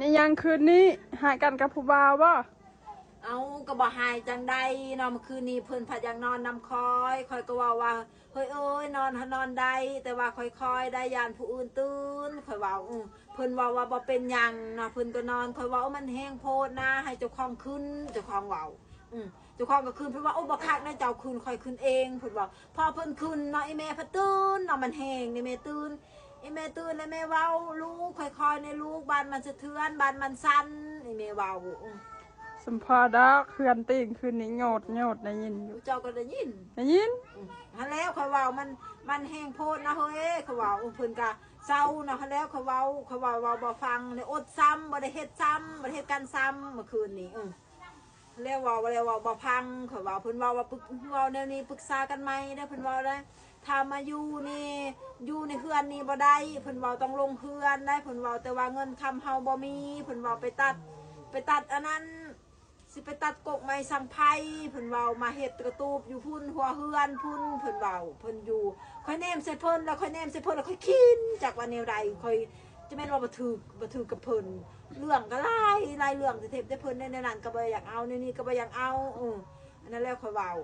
ອີ່ຫຍັງຄືນນີ້ ຮ້າຍກັນກັບຜູ້ບ່າວບໍ່? ເອົ້າ ກໍບໍ່ຮ້າຍຈັ່ງໃດເນາະ ມື້ຄືນນີ້ເພິ່ນພັດຢາກນອນນຳຂ້ອຍ ຂ້ອຍກໍເວົ້າວ່າ ເຮີ້ຍເອີຍ ນອນຫານອນໄດ້ ແຕ່ວ່າຄ່ອຍໆ ໄດ້ ຢ້ານຜູ້ອື່ນຕື່ນ ຂ້ອຍເວົ້າ ອື ເພິ່ນເວົ້າວ່າບໍ່ເປັນຫຍັງເນາະ ເພິ່ນກໍນອນ ຂ້ອຍເວົ້າ ໂອ້ ມັນແຮງໂພດນາ ໃຫ້ເຈົ້າຂອງຂຶ້ນ ເຈົ້າຂອງເວົ້າ ອື ເຈົ້າຂອງກໍຂຶ້ນ ເພິ່ນວ່າ ໂອ້ ບໍ່ຄັກນະ ເຈົ້າຂຶ້ນ ຂ້ອຍຂຶ້ນເອງ ເພິ່ນເວົ້າ ພໍເພິ່ນຂຶ້ນເນາະ ອີແມ່ພັດຕື່ນເນາະ ມັນແຮງນີ້ ແມ່ຕື່ນ ອີແມ່ຕື່ນແລ້ວແມ່ເວົ້າ ລູກ ຄ່ອຍໆ ແດ່ລູກ ບ້ານມັນສະເທືອນ ບ້ານມັນສັ່ນ ອີແມ່ເວົ້າ ອື ສຳພໍດອກ ເຮືອນຕີງຄືນນີ້ໂຍດໆ ໄດ້ຍິນຢູ່ ເຈົ້າກໍໄດ້ຍິນ ໄດ້ຍິນ ອື ຫັ້ນແລ້ວຂ້ອຍເວົ້າ ມັນ ມັນແຮງໂພດນະເຮີ້ຍ ຂ້ອຍເວົ້າ ເພິ່ນກໍເຊົານະ ຫັ້ນແລ້ວຂ້ອຍເວົ້າ ຂ້ອຍເວົ້າ ເວົ້າບໍ່ຟັງ ແລ້ວອົດຊ້ຳ ບໍ່ໄດ້ເຮັດຊ້ຳ ບໍ່ໄດ້ເຮັດກັນຊ້ຳ ມື້ຄືນນີ້ ເອີ ແລ້ວເວົ້າ ແລ້ວເວົ້າບໍ່ຟັງ ຂ້ອຍເວົ້າ ເພິ່ນເວົ້າວ່າປຶກ ເວົ້າແນວນີ້ປຶກສາກັນໃໝ່ເດີ້ ເພິ່ນເວົ້າໄດ໋ ຖ້າມາຢູ່ນີ້ ຢູ່ໃນເຮືອນນີ້ບໍ່ໄດ້ ເພິ່ນເວົ້າ ຕ້ອງລົງເຮືອນໄດ໋ ເພິ່ນເວົ້າ ແຕ່ວ່າເງິນຄຳເຮົາບໍ່ມີ ເພິ່ນເວົ້າ ໄປຕັດ ໄປຕັດອັນນັ້ນ ຊິໄປຕັດກົກໄມ້ສັງໄພ ເພິ່ນເວົ້າ ມາເຮັດກະຕູບຢູ່ພຸ້ນ ຫົວເຮືອນພຸ້ນ ເພິ່ນເວົ້າ ເພິ່ນຢູ່ ຂ້ອຍແນມໃສ່ເພິ່ນ ແລ້ວຂ້ອຍແນມໃສ່ເພິ່ນ ແລ້ວຂ້ອຍຂີນ ຈັກວ່າແນວໃດ ຂ້ອຍ ຈະແມ່ນວ່າບໍ່ຖືກ ບໍ່ຖືກກັບເພິ່ນ ເລື່ອງກໍຫຼາຍ ຫຼາຍເລື່ອງ ແຕ່ເທບແຕ່ເພິ່ນ ແນວນັ້ນກໍບໍ່ຢາກເອົາ ແນວນີ້ກໍບໍ່ຢາກເອົາ ເອີ ອັນນັ້ນແຫຼະຂ້ອຍເວົ້າ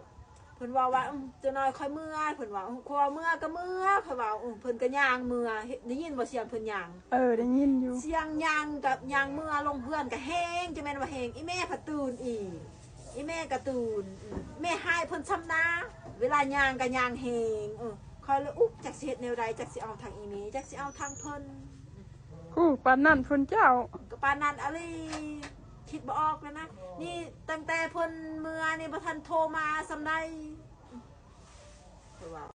ເພິ່ນເວົ້າວ່າ ອື ຈັກໜ້ອຍຂ້ອຍເມືອ ເພິ່ນເວົ້າ ຂ້ອຍເມືອກໍເມືອ ຂ້ອຍເວົ້າ ເພິ່ນກໍຍ່າງເມືອ ເຮັດ ໄດ້ຍິນບໍ່ສຽງເພິ່ນຍ່າງ? ເອີ ໄດ້ຍິນຢູ່ ສຽງຍ່າງກັບຍ່າງເມືອລົງເຮືອນກໍແຮງ ຈະແມ່ນວ່າແຮງ ອີແມ່ພັດຕື່ນອີກ ອີແມ່ກໍຕື່ນ ແມ່ຮ້າຍເພິ່ນຊ້ຳນາ ເວລາຍ່າງກໍຍ່າງແຮງ ເອີ ຂ້ອຍເລີຍ ອຸ໊ຍ ຈັກຊິເຮັດແນວໃດ ຈັກຊິເອົາທາງອີແມ່ ຈັກຊິເອົາທາງເພິ່ນ ໂອ້ ປານນັ້ນພຸ້ນເຈົ້າ ກໍປານນັ້ນອີ່ຫຼີ ຄິດບໍ່ອອກແລ້ວນະ ນີ້ຕັ້ງແຕ່ເພິ່ນເມືອນີ້ ບໍ່ທັນໂທມາສ່ຳໃດ ຂ້ອຍວ່າ.